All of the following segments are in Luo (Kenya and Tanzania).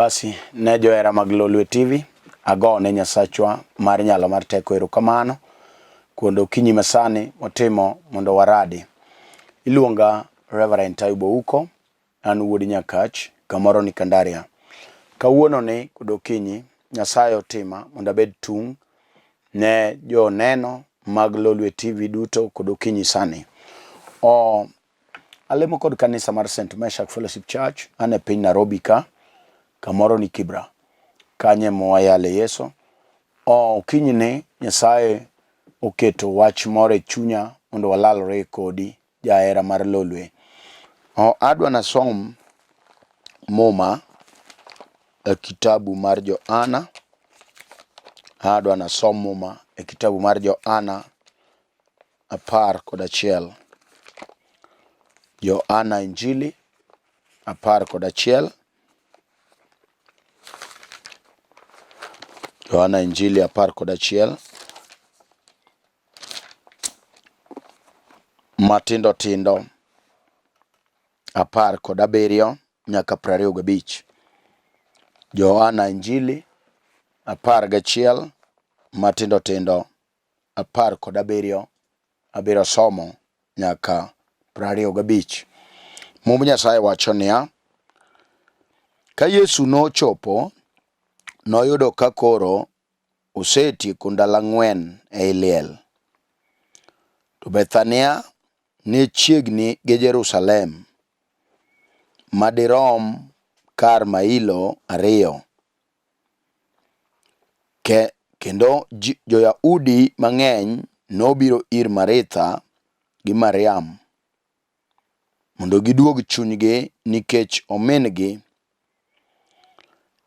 Basi ne johera mag Lolwe TV, ago ne Nyasachwa mar nyalo mar teko erokamano kuond okinyi masani motimo mondo waradi. Iluonga Reverend Taibo Uko, an wuod Nyakach, kamoro ni Kandaria. Kawuono ni kod okinyi, Nyasaye otima mondo abed tung' ne joneno mag Lolwe TV duto kod okinyi sani. O, Alemo kod kanisa mar St. Meshak Fellowship Church, an e piny Nairobi ka, kamoro ni Kibra. Kanye mwayale Yesu. O, okinyi ni Nyasaye oketo wach moro e chunya mondo walalre kodi jahera mar Lolwe. O, adwa nasom Muma e kitabu mar Johana. Adwa nasom Muma e kitabu mar Johana 11. Johana Injili 11. Johana Injili 11. Matindo tindo 17 nyaka 25. Johana Injili 11 matindo tindo 17 abiro somo nyaka 25. Mumb Nyasaye wacho niya, ka Yesu nochopo, noyudo ka koro osetieko ndalo ang'wen ei liel. To Bethania ne chiegni gi Jerusalem, madirom kar mailo 2. Kendo jo-Yahudi mang'eny nobiro ir Maritha gi Mariam mondo giduog chunygi nikech omin-gi.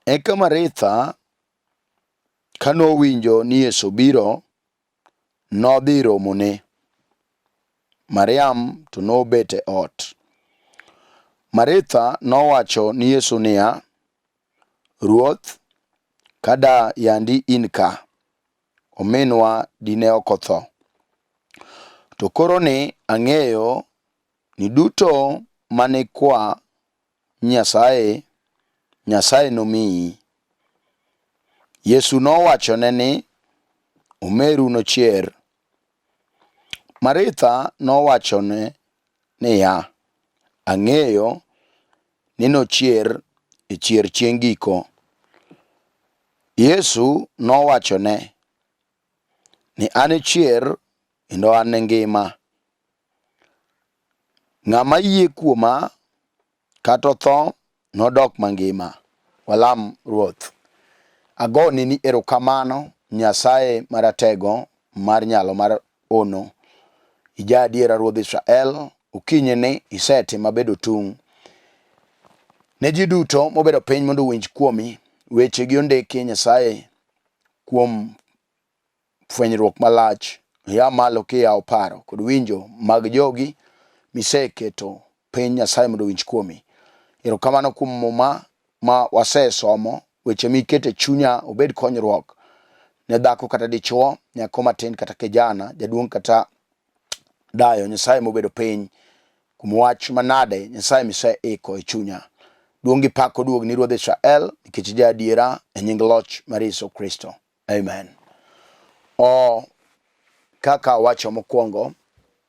Eka Maritha ka nowinjo ni Yesu biro, nodhi romone. Mariam to nobet e ot. Maritha nowacho ni Yesu niya, Ruoth, ka da yandi in ka, ominwa dine ok otho. To koroni ang'eyo ni duto mane ikwa Nyasaye, Nyasaye nomiyi. Yesu nowachone ni, Omeru nochier. Maritha nowachone niya, Ang'eyo ni nochier e chier chieng' giko. Yesu nowachone ni, An e chier kendo an e ngima. Ng'ama yie kuoma kata otho nodok mangima. Walam Ruoth. Agoni ni erokamano Nyasaye maratego mar nyalo mar ono. Ija adiera Ruodh Israel, okinyi ni isetima bedo tung'. Ne ji duto mobedo piny mondo owinj kuomi, wechegi ondiki Nyasaye kuom fwenyruok malach. Ya malo kiyawo paro kod winjo mag jogi miseketo piny Nyasaye mondo owinj kuomi. Erokamano kuom muma ma wasesomo, weche miketo e chunya obed konyruok ne dhako kata dichuo, nyako matin kata kijana, jaduong' kata dayo. Nyasaye mobedo piny kuom wach manade Nyasaye miseiko e chunya. Duong' gi pak oduog ni Ruodh Israel nikech ja adiera e nying loch mar Yesu Kristo. Amen. O kaka awacho mokwongo,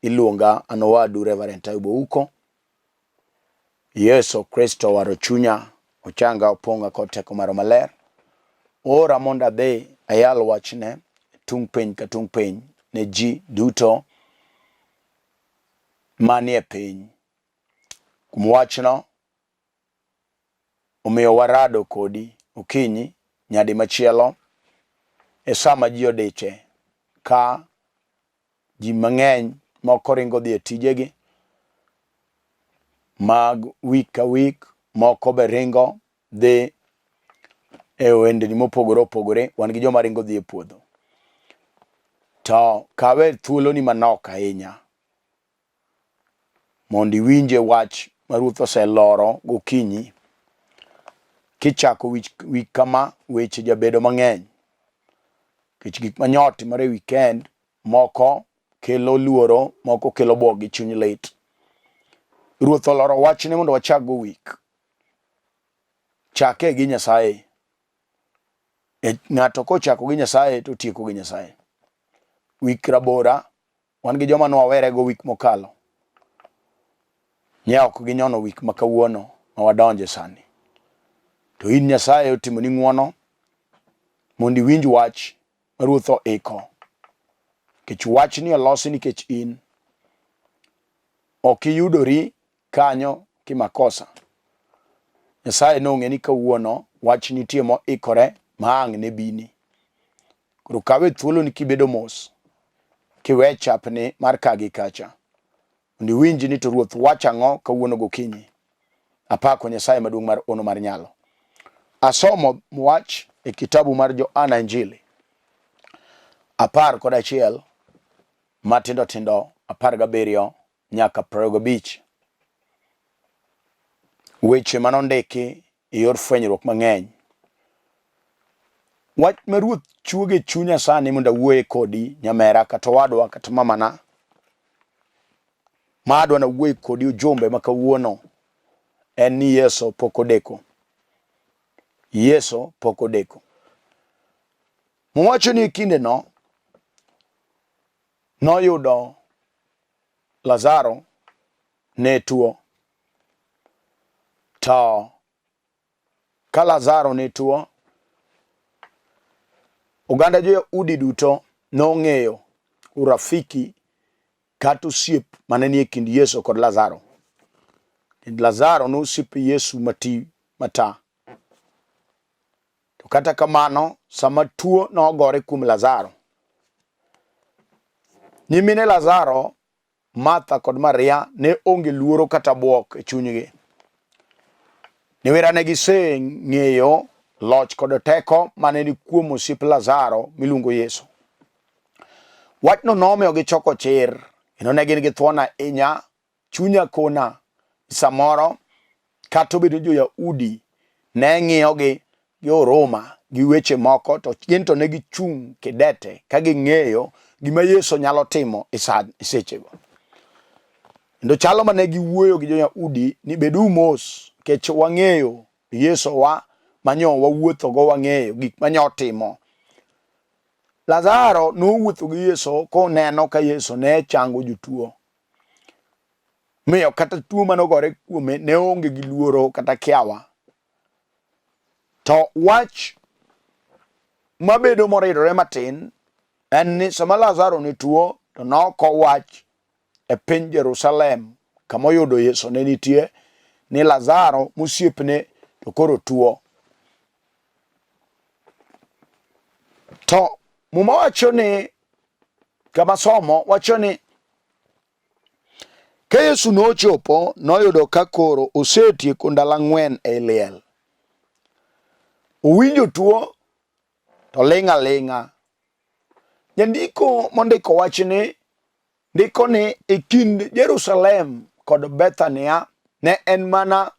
iluonga an owadu Reverend Taibo Uko. Yesu Kristo owaro chunya, ochanga, opong'a kod teko mare maler. Oora mondo adhi ayal wachne tung' piny ka tung' piny ne ji duto manie piny. Kuom wachno, Omiyo warado kodi okinyi nyadi machielo e sama ji odiche ka ji mang'eny moko ringo dhi e tijegi mag wik ka wik, moko be ringo dhi e ohendni mopogore opogore. Wan gi joma ringo dhi e puodho. To kawe thuoloni manok ahinya mondo iwinje wach ma Ruoth oseloro gokinyi. Kichako wich, wik kama, weche jabedo mang'eny. Nikech gik manya timore e weekend, moko kelo luoro, moko kelo bwok gi chuny lit. Ruoth oloro wachne mondo wachak go wik. Chake gi Nyasaye. E, ng'ato kochako gi Nyasaye to tieko gi Nyasaye. Wik rabora wan gi joma nwawerego wik mokalo. Nye ok ginyono wik ma kawuono ma wadonje sani. To in Nyasaye otimoni ng'wono mondo iwinj wach ma Ruoth oiko. Nikech wachni olosi nikech in. Ok iyudori kanyo kimakosa. Nyasaye nong'e ni kawuono wach nitie moikore ma ang' ne bini. Koro kawe thuoloni kibedo mos, kiwe chapni mar ka gi kacha, mondo iwinj ni to Ruoth wacho ang'o kawuono gokinyi. Apako Nyasaye maduong' mar ono mar nyalo. Asomo wach e kitabu mar Johana Injili 11 matindo tindo 17 nyaka 25. Weche mane ondiki e yor fwenyruok mang'eny. Wach ma Ruoth chuogo e chunya sani mondo awuoye kodi nyamera kata owadwa kata mamana ma adwa nawuoye kodi ujumbe ma kawuono en ni Yesu pok odeko. Yesu pok odeko. Mowacho ni e kindeno noyudo Lazaro ne tuo. To ka Lazaro ne tuo, oganda jo-Yahudi duto nong'eyo urafiki kata osiep mane nie kind Yesu kod Lazaro. Lazaro nosiep Yesu mati mata. To kata kamano, sama tuo nogore kuom Lazaro, nyimine Lazaro, Martha kod Maria ne onge luoro kata bwok e chunygi. Niwera ne giseng'eyo loch kod teko mane ni kuom osiep Lazaro miluongo Yesu. Wachno nomiyo gichoko chir kendo ne gin gi thuon ahinya Chunya kona samoro kata obedo ni jo-Yahudi ne ng'iyogi gi huruma gi weche moko to gin to ne gichung' kidete ka ging'eyo gima Yesu nyalo timo e e sechego. Kendo chalo mane giwuoyo gi jo-Yahudi ni beduru mos nikech wang'eyo Yesu wa manyo wawuothogo wang'eyo gik manyo timo. Lazaro nowuotho gi Yesu koneno ka Yesu ne chango jotuo. Miyo kata tuo mane ogore kuome ne onge gi luoro kata kiawa. To wach mabedo moridore matin en ni sama Lazaro ne tuo to noko wach e piny Jerusalem kama oyudo Yesu ne nitie ni Lazaro mosiepne to koro tuo. To Muma wacho ni kama somo wacho ni ka Yesu nochopo noyudo ka koro osetieko ndalo ang'wen ei liel. Owinjo tuo to ling' aling'a. Jandiko mondiko wachni ndiko ni e kind Jerusalem kod Bethania ne en mana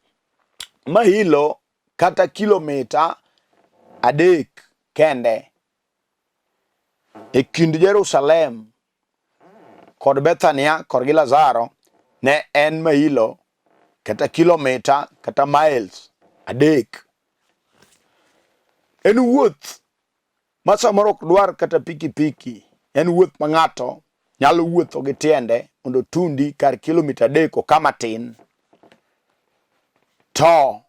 mailo kata kilomita 3 kende. E kind Jerusalem kod Bethania korgi Lazaro ne en mailo kata kilomita kata miles 3. En wuoth ma samoro ok dwar kata pikipiki, en wuoth ma ng'ato nyalo wuotho gi tiende mondo otundi kar kilomita 3 oka matin. To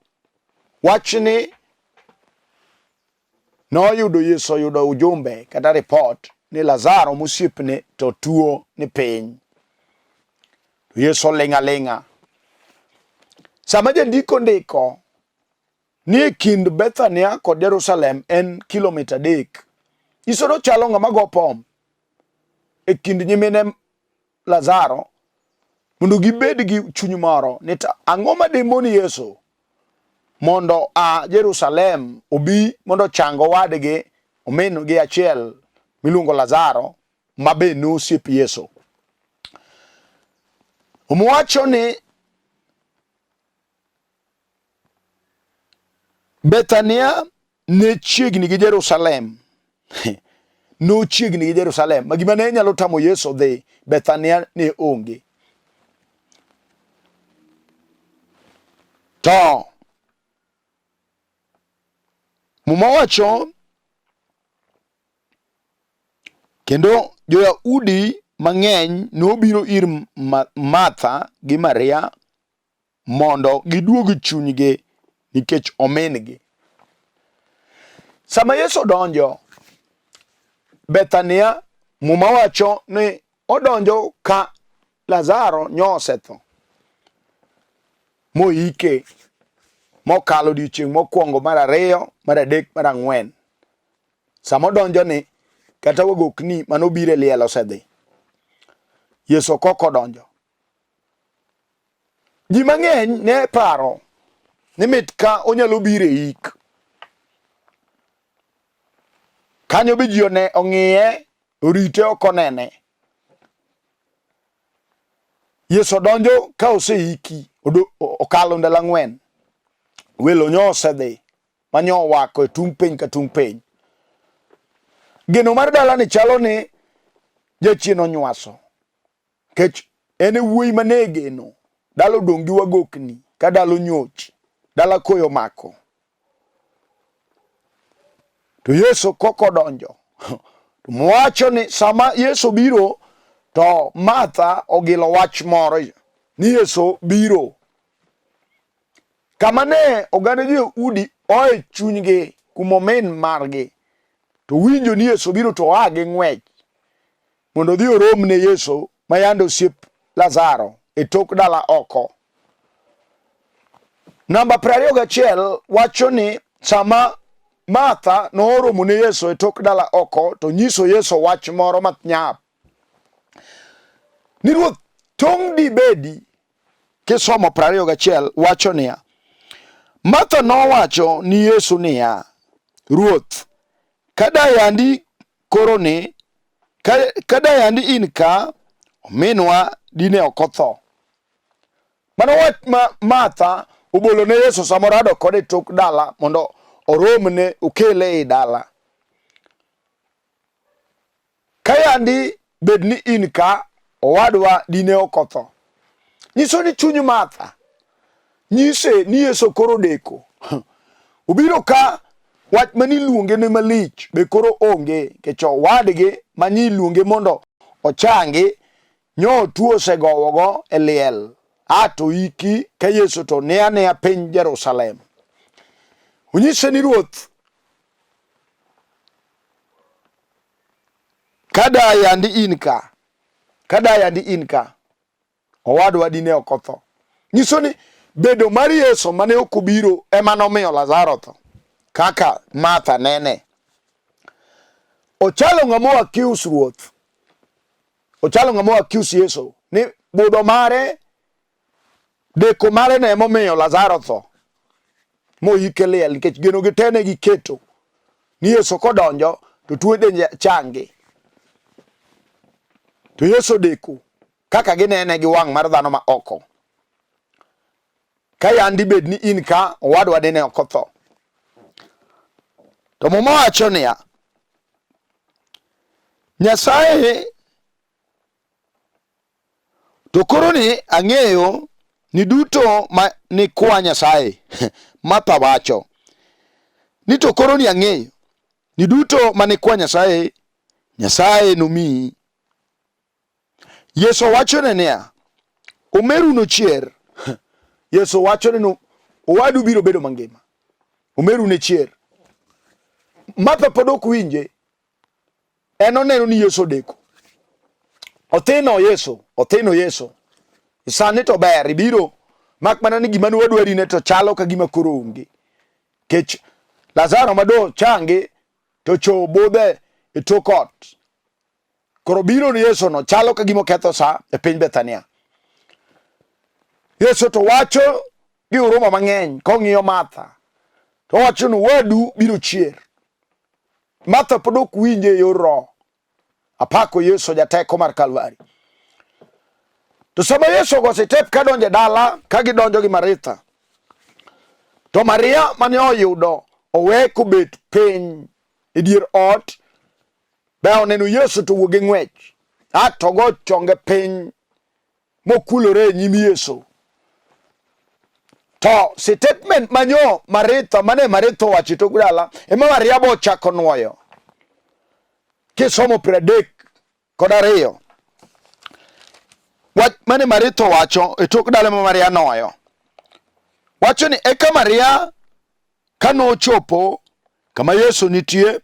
wachni noyudo Yesu oyudo ujumbe kata ripot ni Lazaro mosiepne to tuo ni piny. To Yesu oling' aling'a. Sama jandiko ndiko ni e kind Bethania kod Jerusalem en kilomita 3, nyiso ni ochalo ng'ama go pom e kind nyimine Lazaro mondo gibed gi chuny moro ni to ang'o ma demon Yesu mondo a Jerusalem obi mondo ochang owadgi omin-gi achiel miluongo Lazaro ma be nosiep Yesu. Owacho ni Bethania ne chiegni gi Jerusalem. Nochiegni gi Jerusalem. Ma gima ne nyalo tamo Yesu dhi Bethania ne onge. To Muma wacho kendo jo-Yahudi mang'eny nobiro ir Martha gi Maria mondo giduog chunygi nikech omin-gi. Sama Yesu odonjo Bethania, Muma wacho ni odonjo ka Lazaro nyo osetho moike mokalo odiechieng' mokwongo, mar ariyo, mar adek, mar ang'wen. Sama odonjo ni kata wagokni manobiro e liel osedhi. Yesu kok odonjo. Ji mang'eny ne paro ni mit ka onyalo biro e ik. Kanyo be ji one ong'iye, orite ok onene. Yesu odonjo ka oseiki, okalo ndalo ang'wen. Welo nyo osedhi, ma nyo owako e tung' piny ka tung' piny. Geno mar dalani chalo ni jachien onywaso. Nikech en e wuoyi mane geno. Dala odong' gi wagokni ka dala onyoch, dala koyo omako. To Yesu kok odonjo. To wacho ni sama Yesu biro to Martha ogilo wach moro ni Yesu biro. Kama ne oganda jo-Yahudi oe chunygi kuom omin margi to winjo ni Yesu biro to oa gi ng'wech mondo odhi orom ne Yesu ma yande osiep Lazaro e tok dala oko. Namba 21 wacho ni sama Martha noromo ne Yesu e tok dala oko to nyiso Yesu wach moro manyap ni Ruoth tong' dibedi kisomo 21 wacho niya Martha nowacho ni Yesu niya Ruoth ka dayandi Koro ni ka dayandi in ka, ominwa dine ok otho. Mano wach ma Martha obolo ne Yesu sama orado kode e tok dala mondo oromne okele ei dala. Ka yandi bed ni in ka, owadwa dine ok otho. Nyiso ni chuny Martha nyise ni Yesu koro deko. Obiro ka wach mane iluonge ne malich be koro onge nikech owadgi mane iluonge mondo ochangi nyo tuo osegowogo e liel a to iki ka Yesu to ne anea piny Jerusalem. Onyise ni Ruoth ka da yandi in ka, ka da yandi in ka, owadwa dine ok otho. Nyiso ni bedo mar Yesu mane ok obiro ema nomiyo Lazaro tho, kaka Martha nene. Ochalo ng'ama o accuse Ruoth, ochalo ng'ama o accuse Yesu ni budho mare, deko mare ne emomiyo Lazaro tho moyike liel nikech geno gi te ne giketo ni Yesu kodonjo to tuo dende changi. To Yesu deko kaka ginene gi wang' mar dhano ma oko. Ka yandi bed ni in ka, owadwa dine ok otho. To Muma wacho niya, Nyasaye to koro ni ang'eyo ni duto ma nikwa Nyasaye. Martha wacho ni to koro ni ang'eyo ni duto ma nikwa Nyasaye, Nyasaye nomiyi. Yesu wachone niya, omeru nochier. Yesu wachone ni owadu biro bedo mangima. Omeru ne chier. Martha pod ok winje. En oneno ni Yesu odeko. Othino Yesu, othino Yesu. Sani to ber ibiro mak mana ni gima ne wadwari ne to chalo ka gima koro onge. Kech Lazaro mado changi to cho budhe e tok ot. Koro biro ni Yesu no chalo ka gima oketho sa e piny Bethania. Yesu to wacho gi huruma mang'eny kong'iyo Martha. To owacho ni wadu biro chier. Martha pod ok winje e yor roho. Apako Yesu jateko mar Kalvari. To sama Yesu ogo sitep ka donjo e dala ka gidonjo gi Maritha. To Maria mane oyudo owe kobet piny e dier ot Be oneno Yesu to wuok gi ng'wech, a to go chonge piny mokulore e nyim Yesu. To statement manyo Maritha mane Maritha owacho e tok dala ema Maria bo ochako nwoyo. Kisomo 32. Wach mane Maritha owacho e tok dala ma Maria noyo. Wacho ni eka Maria ka nochopo kama Yesu nitie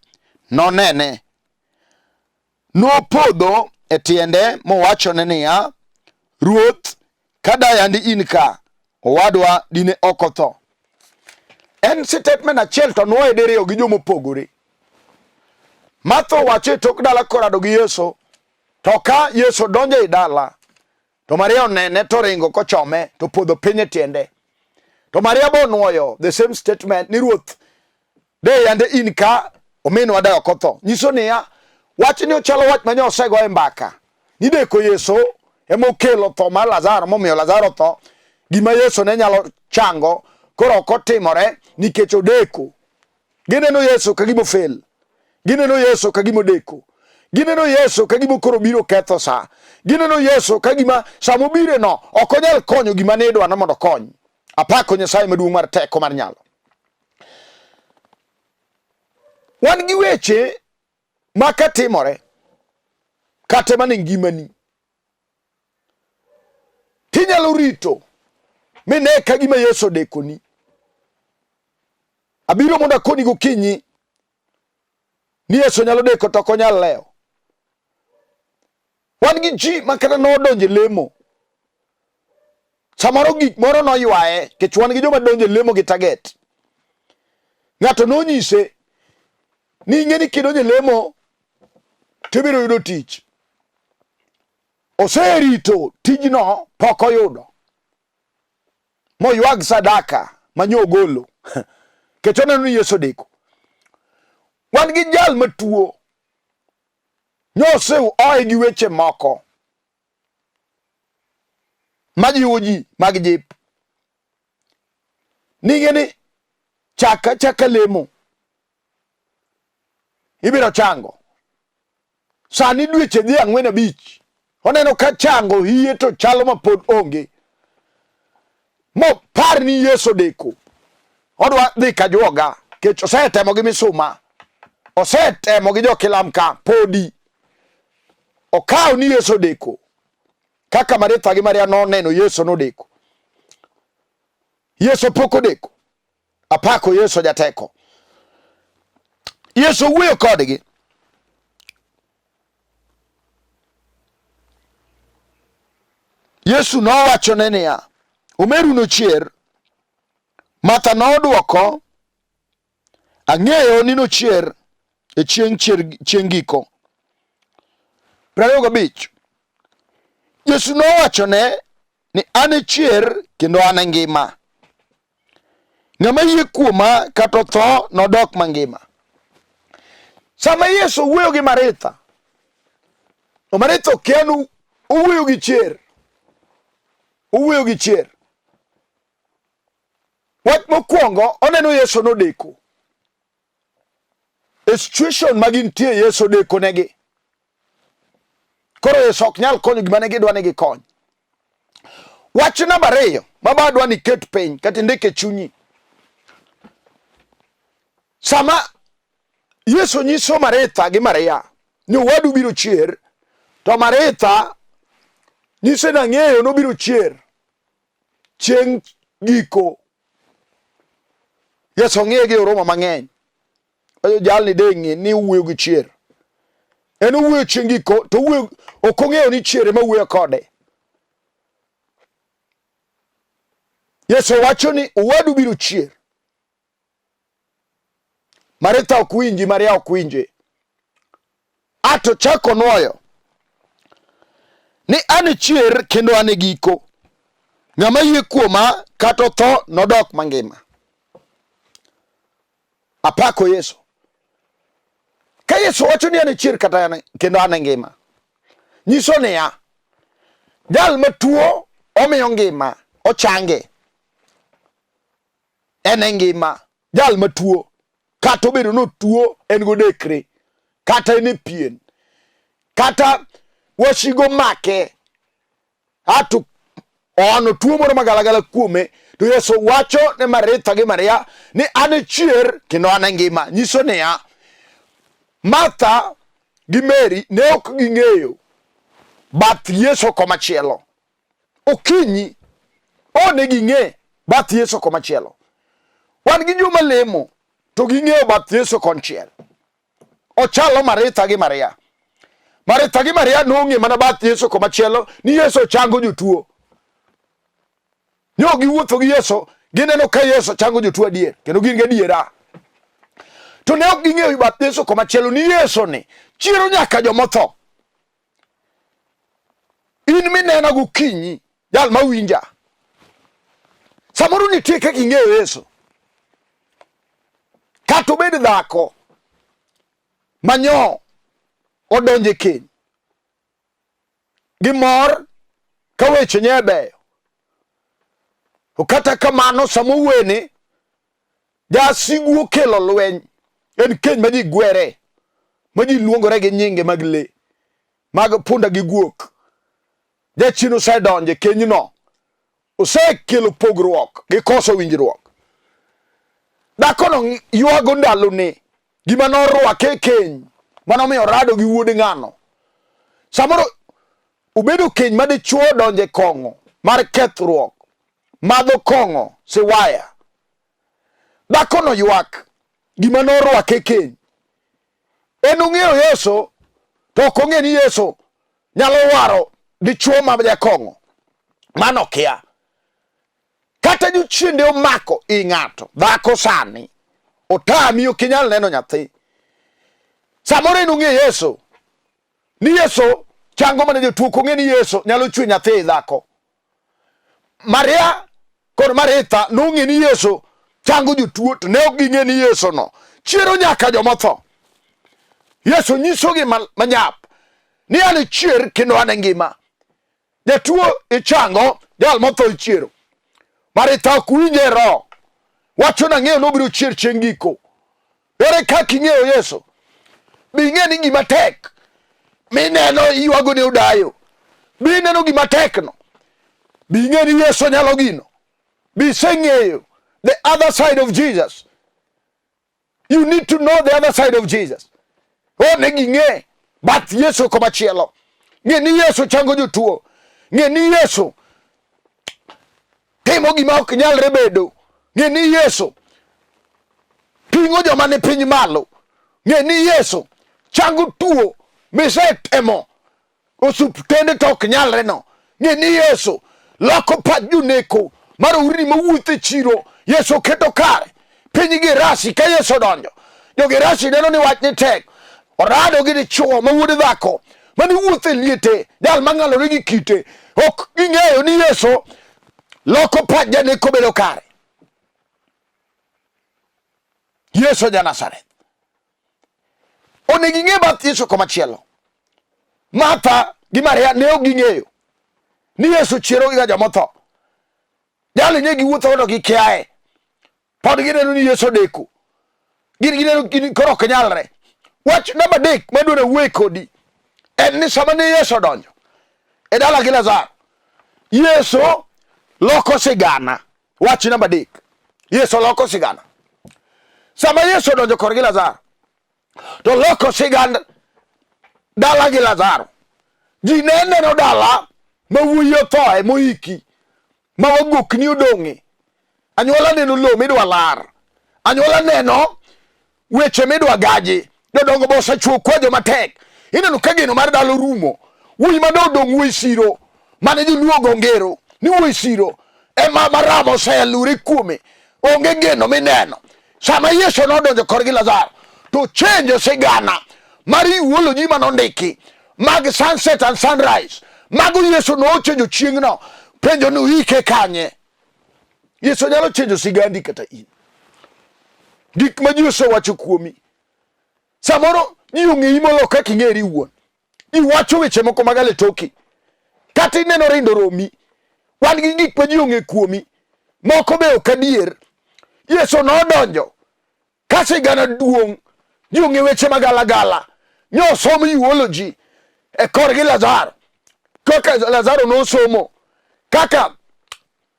nonene. Nopodho e tiende mowachone niya, Ruoth, ka da yandi in ka, owadwa dine ok otho. En statement achiel to nwoye diriyo gi joma opogore. Martha owacho e tok dala korado gi Yesu, to ka Yesu donjo e dala, to Maria onene to ringo kochome to podho piny e tiende. To Maria bo nwoyo the same statement ni Ruoth, de yande in ka ominwa de ok otho. Nyiso niya, wachni ochalo wach ma osego e mbaka. Ni deko Yesu ema okelo tho mar Lazaro momiyo Lazaro tho. Gima Yesu ne nyalo chango koro ok otimore nikech odeko. Gineno Yesu ka gima ofel. Gineno Yesu ka gima odeko. Gineno Yesu ka gima koro biro ketho sa. Gineno Yesu ka gima sama obire no ok onyal konyo gima ne idwaro mondo okony. Apako Nyasaye maduong' mar teko mar nyalo. Wan gi weche ma ka timore kata mana e ngimani tinyalo rito mine ka gima Yesu odekoni. Abiro mondo akoni gokinyi ni Yesu nyalo deko to ok onyal lewo. Wan gi ji ma kata nodonjo e lemo samoro gik moro noywaye nikech wan gi joma donjo e lemo gi target. Ng'ato nonyise ni ing'e ni kidonjo e lemo to ibiro yudo tich. Oserito tijno pok oyudo. Moywag sadaka manyo ogolo kech oneno ni Yesu odeko. Wan gi jal matuo Nyosew oe gi weche moko majiwo ji mag jip. Ning'e ni chaka chaka lemo ibiro chango. Sani dweche dhi 4 5 oneno ka chango hiye to chalo ma pod onge. Mopar ni Yesu odeko. Odwa dhi kajuoga kech osetemo gi misuma. Osetemo gi jokilamka podi. Okaw ni Yesu odeko. Kaka Maritha gi Maria noneno Yesu nodeko. Yesu pok odeko. Apako Yesu jateko. Yesu wuoyo kodgi. Yesu nowachone niya, omeru nochier. Martha nodwoko, ang'eyo ni nochier e chieng' chier chieng' giko. 25. Yesu nowachone ni an e chier kendo an e ngima. Ng'ama yie kuoma kata otho nodok mangima. Sama Yesu wuoyo gi Maritha, to Maritha okia ni owuoyo gi chier. Owuoyo gi chier. Wach mokwongo oneno Yesu nodeko. E situation ma gintie Yesu odeko negi. Koro Yesu ok nyal konyo gima ne gidwa ni gikony. Wach namba 2 ma ba adwa ni iket piny kata indik e chunyi. Sama Yesu nyiso Maritha gi Maria ni owadu biro chier, to Maritha nyise ni ang'eyo nobiro chier chieng' giko. Yesu ong'iye gi huruma mang'eny. Oyo jalni de ng'e ni owuoyo gi chier. En owuoyo chieng' giko to owuoyo ok ong'eyo ni chier ema wuoyo kode. Yesu wacho ni owadu biro chier. Maritha ok winji, Maria ok winje. Ato chako nwoyo ni an e chier kendo an e giko. Ng'ama yie kuoma kata otho nodok mangima. Apako Yesu. Ka Yesu wacho ni an e chier kata an kendo an e ngima, nyiso niya, jal matuo omiyo ngima, ochange. En e ngima. Jal matuo kata obedo ni otuo en godekre, kata en e pien, kata wasigo make ato Ono tuo moro magalagala kuome to Yesu wacho ne Maritha gi Maria ni an e chier kendo an e ngima. Nyiso niya, Martha gi Mary ne ok ging'eyo bath Yesu komachielo. Okinyi o ne ging'e bath Yesu komachielo. Wan gi joma lemo to ging'eyo bath Yesu konchiel. Ochalo Maritha gi Maria. Maritha gi Maria nong'e mana bath Yesu komachielo ni Yesu chango jotuo. Nyo giwuotho gi Yesu, gineno ka Yesu chango jotuo adier, kendo gin gadiera. To ne ok ging'eyo bath Yesu komachielo ni Yesu ni chiero nyaka jomotho. In minena gokinyi, jal mawinja, samoro nitie kaka ing'eyo Yesu. Kata obed dhako manyo odonjo e keny gi mor ka weche nye beyo, to kata kamano sama owene jasigu okelo lweny, en keny ma ji gwere, ma ji luongore gi nyinge mag le, mag punda gi guok. Jachien osedonjo e kenyno, osekelo pogruok gi koso winjruok. Dhakono ywago ndalone gima norwake e keny manomiyo orado gi wuod ng'ano. Samoro obedo keny ma dichwo odonjo e kong'o mar kethruok, madho kong'o siwaya. Dhakono ywak gima norwake e keny. En ong'eyo Yesu to ok ong'e ni Yesu nyalo waro dichwo ma jakong'o. Mano okia. Kata jochiende omako i ng'ato, dhako sani otami ok inyal neno nyathi. Samoro en ong'e Yesu ni Yesu chango mana jotuo, ok ong'e ni Yesu nyalo chwe nyathi i dhako. Maria kod Maritha nong'e ni Yesu chango jotuo to ne ok ging'e ni Yesu no chiero nyaka jomotho. Yesu nyisogi manyap ni an e chier kendo an e ngima. Jatuo ichango, jal motho ichiero. Maritha ok winj e roho. Wacho nang'eyo nobiro chier chieng' giko. Ere kaka ing'eyo Yesu? Be ing'e ni gima tek mineno iywago ne odayo? Be ineno gima tekno? Be ing'e ni Yesu nyalo gino? Be iseng'eyo the other side of Jesus? You need to know the other side of Jesus. O ne ging'e bath Yesu komachielo. Ng'e ni Yesu chango jotuo. Ng'e ni Yesu timo gima ok nyalre bedo. Ng'e ni Yesu ting'o joma ni piny malo. Ng'e ni Yesu chango tuo misetemo osuptende to ok nyalre no. Ng'e ni Yesu loko pach joneko mar ourni mawuotho e chiro. Yesu oketo kare piny Gerasi ka Yesu odonjo. Jo Gerasi neno ni wach ni tek. Orado gi dichuo ma wuod dhako mane wuotho e liete, jal mang'alore gi kite. Ok ging'eyo ni Yesu loko pach janeko bedo kare. Yesu ja Nazareth. Onego ing'e bath Yesu komachielo. Martha gi Maria ne ok ging'eyo ni Yesu chiero gi jomotho. Jali ne giwuotho to gikiaye. Pod gineno ni Yesu odeko. Gin gineno gin koro ok nyalre. Wach namba adek madwaro wuoye kodi en ni sama ne Yesu odonjo e dala gi Lazaro, Yesu loko sigana. Wach namba adek, Yesu loko sigana. Sama Yesu odonjo korgi Lazaro, to loko sigand dala gi Lazaro. Ji ne neno dala ma wuoyi othoe moiki ma wagokni odong'e. Anyuola neno lowo midwa lar. Anyuola neno weche midwa gaji. Jodongo be osechuo kwajo matek. Ineno ka geno mar dala orumo. Wuoyi ma dodong' wuoyi siro mane joluo ogo ngero ni wuoyi siro ema maramo oselure kuome. Onge geno mineno. Sama Yesu nodonjo korgi Lazaro to change sigana mar eulogy manondiki mag sunset and sunrise. Mago Yesu nochenjo chieng'no. Penjo ni uike kanye? Yesu nyalo chenjo sigandi kata in. Gik ma ji osewacho kuomi. Samoro ji ong'eyi molo kaka ing'eri iwuon. Iwacho weche moko mag aletoki. Kata ineno rindo romi. Wan gi gik ma ji ong'e kuomi. Moko be ok adier. Yesu nodonjo ka sigana duong'. Ji ong'e weche magalagala. Nyosom eulogy e korgi Lazaro. Kaka Lazaro nosomo. Kaka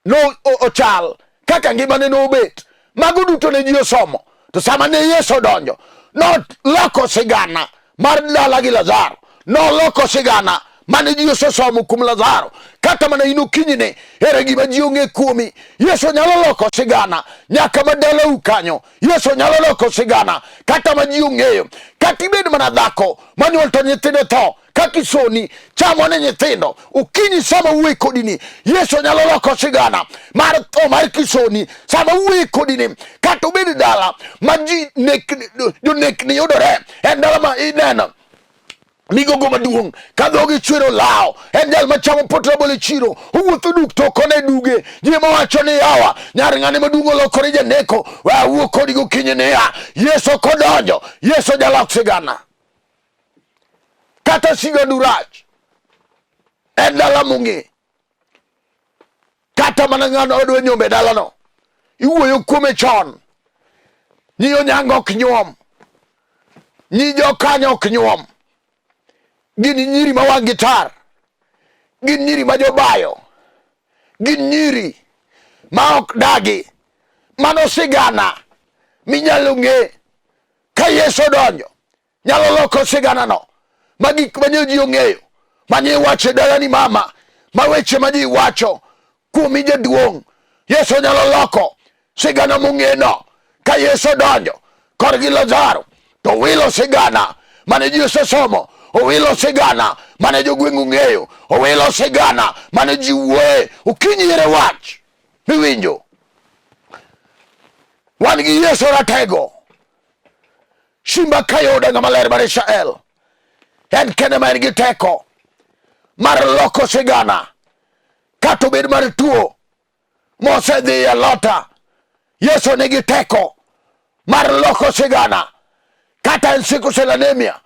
no ochal kaka ngimane nobet mago duto ne ji osomo to sama ne Yesu odonjo noloko sigana mar dala gi Lazaro noloko sigana mane ji osesomo kuom Lazaro kata mana in okinyini ere gima ji ong'e kuomi Yesu nyalo loko sigana nyaka ma dalau kanyo Yesu nyalo loko sigana kata ma ji ong'eyo kata ibed mana dhako manyuol to nyithinde tho kaka isoni chamo ne nyithindo okinyi sama wuoyi kodini Yesu nyalo loko sigana mar tho mar kisoni sama wuoyi kodini kata obed dala ma ji jonekni yudore en dala ma ineno migogo maduong' ka dhogi chwero lawo en jal machamo pot rabolo e chiro owuotho duk to ok one duge ji mawacho ni yawa nyar ng'ane maduong' olokore janeko we awuo kodi gokinyi niya Yesu kodonjo Yesu jalok sigana kata sigandu rach en dala mong'e kata mana ng'ano odwa nyombo e dalano iwuoyo kuome chon nyi onyango ok nyuom nyi jokanyo ok nyuom gin nyiri ma wang'gi tar gin nyiri ma jobayo gin nyiri ma ok dagi mano sigana minyalo ng'e ka Yesu odonjo nyalo loko siganano ma gik ma ji ong'eyo ma ne iwacho e dalani mama ma weche ma ji wacho kuomi jaduong' Yesu nyalo loko sigana mong'eno ka Yesu odonjo korgi Lazaro to owilo sigana mane ji osesomo owilo sigana mane jogweng' ong'eyo owilo sigana mane ji wuoye okinyi ere wach miwinjo wan gi Yesu ratego Simba kayoda ng'ama ler mar Israel en kende ma en gi teko mar loko sigana kata obed mar tuo mosedhi e lota. Yesu nigi teko mar loko sigana kata en sickle cell anemia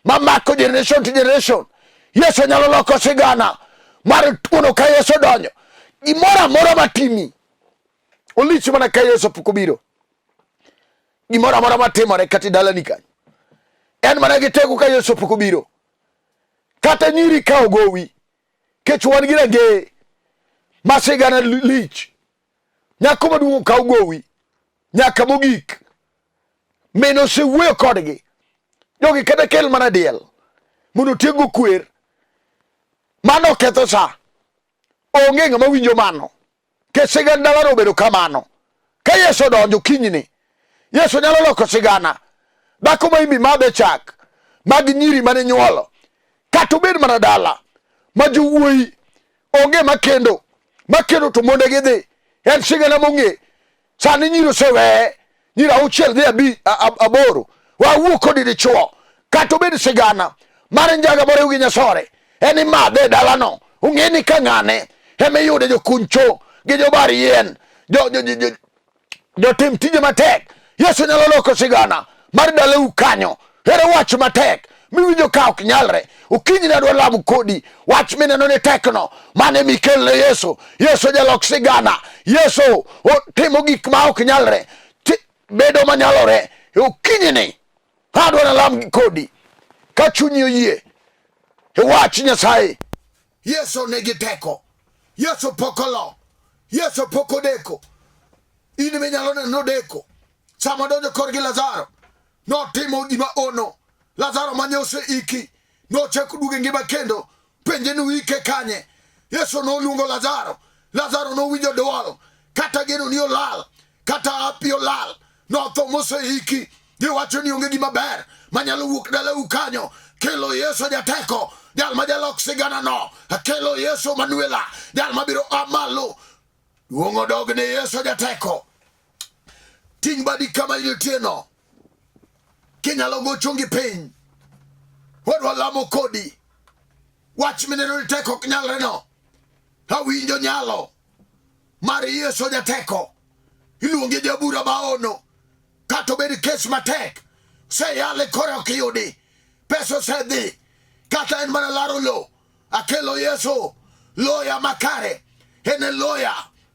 mamako generation to generation. Yesu nyalo loko sigana mar tuono ka Yesu donjo. Gimoro amora matimi olich mana ka Yesu pok obiro. Gimoro amora matimore kata e dalani kanyo en mana gi teko ka Yesu pok obiro. Kata nyiri ka ogowi kech wan gi rangeye ma sigana lich. Nyako maduong' okaw gowi nyaka mogik. Min osewuoyo kodgi. Jogi kata kel mana diel mondo otiekgo kwer. Mano ketho sa. Onge ng'ama winjo mano. Nikech sigand dalano obedo kamano. Ka Yesu odonjo kinyni, Yesu nyalo loko sigana. Dhako ma imbi madhe chak mag nyiri mane nyuolo, kata obed mana dala ma jowuoyi onge makendo, makendo to monde gidhi. En sigana mong'e. Sani nyiri oseweye, nyiri auchiel dhi abi, aboro. Wawuo kodi dichuo, kata obed sigana mar njaga moriw gi nyasore, en imadhe e dalano. Ung'e ni ka ng'ane ema iyude jokuny cho gi jobar yien, jotim tije matek. Yesu nyalo loko sigana mar dalau kanyo. Ere wach matek miwinjo ka ok nyalre. Okinyi ne adwa lamo kodi wach mineno ni tekno mane mikel ne Yesu. Yesu jalok sigana. Yesu timo gik ma ok nyalre bedo manyalore. Okinyi ni adwa nalam kodi ka chunyi oyie e wach Nyasaye. Yesu nigi teko. Yesu pok olo. Yesu pok odeko. In minyalo neno nodeko. Sama odonjo korgi Lazaro, notimo gima ono. Lazaro mane oseiki nochako duogo e ngima kendo. Penje ni uike kanye? Yesu noluongo Lazaro. Lazaro nowinjo dwol, kata geno ni olal, kata hapi olal, notho moseiki. Giwacho ni onge gima ber manyalo wuok dalau kanyo. Kelo Yesu jateko, jal ma jalok sigana no. Kelo Yesu Manuela, jal mabiro a malo. Duong' odog ne Yesu jateko. Ting' badi kama intieno. Kinyalo go chongi piny. Wadwa lamo kodi. Wach mineno ni tek ok nyalre no. Awinjo nyalo mar Yesu jateko. Iluonge jabura maono. Kata obed kes matek. Seyale kore ok yudi. Pesa osedhi. Kata en mana laro lo. Akelo Yesu loya makare. En e loya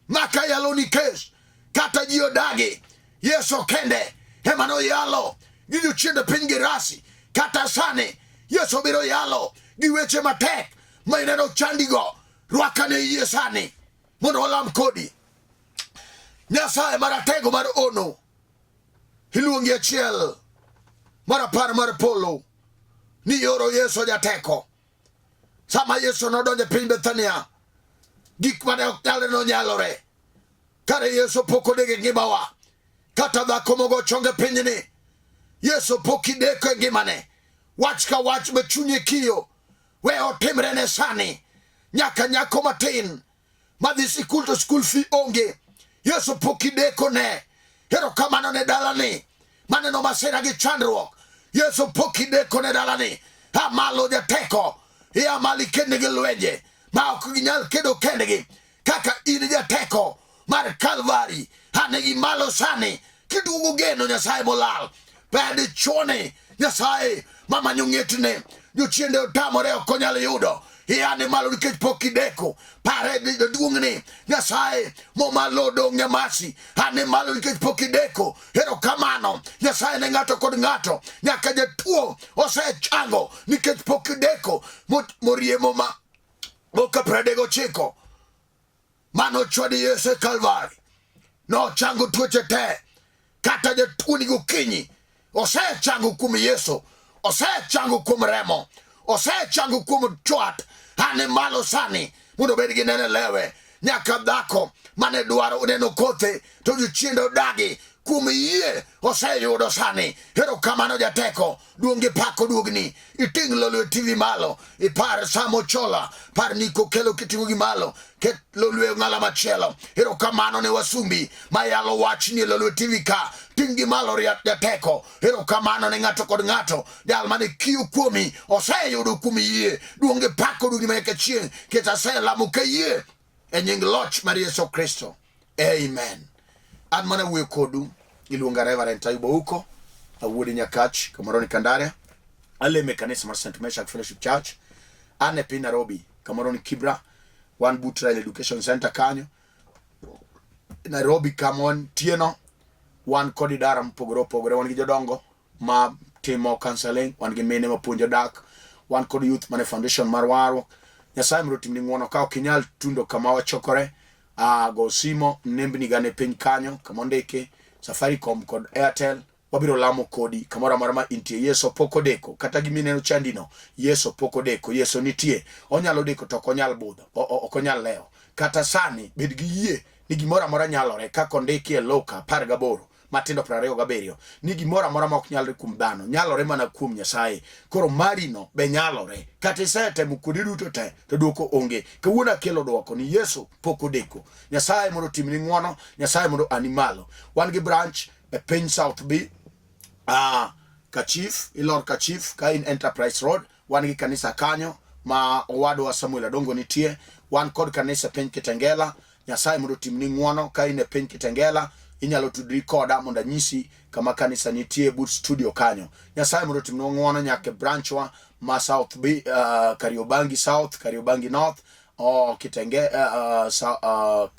maka yalo ni kes. Kata ji odagi. Yesu kende ema noyalo gi jochiende piny Gerasi. Kata sani Yesu biro yalo gi weche matek ma ineno chandigo. Rwakane yie sani. Mondo walam kodi. Nyasaye maratego mar ono. Iluongi achiel mar apar mar polo ni yoro Yesu jateko. Sama Yesu nodonjo e piny Bethania, gik mane ok nyalre nonyalore. Kare Yesu pok odeko e ngimawa. Kata dhako mogo chonge pinyni, Yesu pok ideko e ngimane. Wach ka wach ma chunye kiyo, we otimre ne sani. Nyaka nyako matin madhi sikul to skul fee onge, Yesu pok ideko ne. Erokamano ne dalani maneno masira gi chandruok. Yesu pok ideko ne dalani. A malo jateko, ia malo ikend gi lwenje ma ok ginyal kedo kendgi kaka in jateko mar Kalvari. Anegi malo sani kiduogo geno Nyasaye molal. Pe dichuoni Nyasaye mamanyo ng'etne jochiende otamore ok onyal yudo. Iane malo nikech pok ideko. Pare jaduong'ni Nyasaye momalo odong' nyamasi. Ane malo nikech pok ideko. Erokamano Nyasaye ne ng'ato kod ng'ato nyaka jatuo osechango nikech pok ideko. Moriemo ma moka 39 mano chwadi Yesu e Kalvari nochango tuoche te kata jatuoni gokinyi osechango kuom Yesu osechango kuom remo osechango kuom chwat ane malo sani mondo obed gi nene lewe nyaka dhako mane dwaro neno kothe to jochiende odagi kuom yie oseyudo sani erokamano jateko duong' gi pak oduogni iting' Lolwe TV malo ipar Sam Ochola par Niko Kelo kiting'o gi malo ket Lolwe ng'ala machielo erokamano ne wasumbi mayalo wachni e Lolwe TV ka ting' gi malo jateko erokamano ne ng'ato kod ng'ato jal mane kiyo kuomi oseyudo kuom yie duong' gi pak oduogni manyaka chieng' ket aselamo ka yie e nying loch mar Yesu Kristo Amen. An mana wuoyo kodu iluonga Reverend Tayuba Uko, awuod Nyakach, kamoro ni Kandare. Alemo e kanisa mar St. Meshach Fellowship Church. An e piny Nairobi, kamoro ni Kibra. Wan but Rail Education Center kanyo. Nairobi kama wantieno, wan kod idara mopogore opogore, wan gi jodongo ma timo counseling, wan gi mine ma puonjo dak, wan kod youth mane foundation mar warruok. Nyasaye mondo otimni ng'wono ka ok inyal tundo kama wachokore, go simo nembni gane piny kanyo kama ondiki Safaricom kod Airtel wabiro lamo kodi kamoro amora ma intie. Yesu pok odeko, kata gimineno chandino, Yesu pok odeko, Yesu nitie. Onyalo deko to ok onyal budho, ok onyal lewo. Kata sani bed gi yie ni gimoro amora nyalore kaka ondiki e Luka 18 matindo 27 ni gimoro amora ma ok nyalre kuom dhano nyalore mana kuom Nyasaye. Koro marino be nyalore. Kata isetemo kuonde duto te to dwoko onge. Kawuono akelo dwoko ni Yesu pok odeko. Nyasaye mondo otimni ng'wono, Nyasaye mondo ani malo. Wan gi branch e piny South B, Kachif, ilor Kachif ka in Enterprise Road, wan gi kanisa kanyo ma owadwa Samuel Adongo nitie. Wan kod kanisa e piny Kitengela. Nyasaye mondo otimni ng'wono ka in e piny Kitengela, inyalo tudri koda mondo anyisi kama kanisa nitie but studio kanyo. Nyasaye mondo otimnwa ng'wono nyaka e branchwa ma South B, Kariobangi South, Kariobangi North, oh, Kitenge,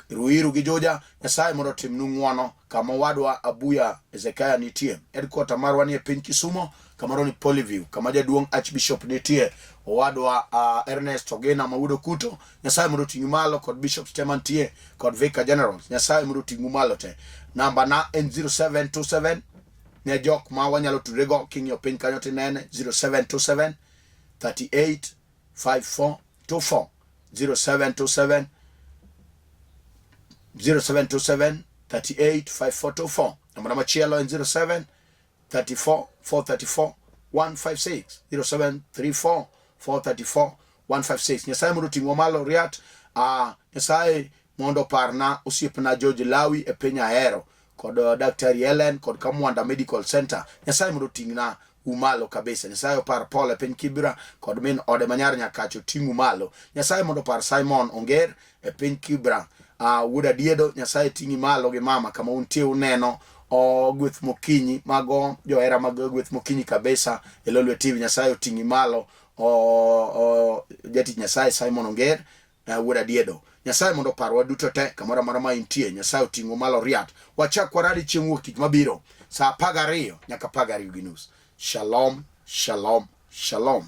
Ruiru gi Juja. Nyasaye mondo otimnu ng'wono kama owadwa Abuya Ezekiah nitie. Headquarter marwa ni e piny Kisumo, kamoro ni Polyview, kama jaduong' Archbishop nitie, owadwa Ernest Ogena ma wuod Okuto. Nyasaye mondo oting'u malo kod bishops te mantie kod vicar generals. Nyasaye mondo oting'u malo te. Namba na en 0727 ne jok ma wanyalo tudre go king'iyo piny kanyo tinene 0727 38 54 24 0727 0727 38 54 24. Namba machielo en 07 34 434 156 0734 434 156. Nyasaye mondo oting'wa malo riat. Nyasaye mondo oparna osiepna George Lawi e piny Ahero kod Daktari Helen kod Kamwanda Medical Center. Nyasaye mondo oting'na umalo kabisa. Nyasaye opar Paul e piny Kibra kod min ode manyar Nyakacho oting'u malo. Nyasaye mondo opar Simon Onger e piny Kibra. Wuod Adiedo, Nyasaye ting'i malo gi mama kama untie uneno o gweth mokinyi mago johera mag gweth mokinyi kabisa e Lolwe TV. Nyasaye oting'i malo o jatich Nyasaye Simon Onger wuod Adiedo. Nyasaye mondo oparwa duto te kamoro amora ma intie. Nyasaye oting'u malo riat. Wachak waradi chieng' wuok tich mabiro saa 12 nyaka 12:30. Shalom, shalom, shalom.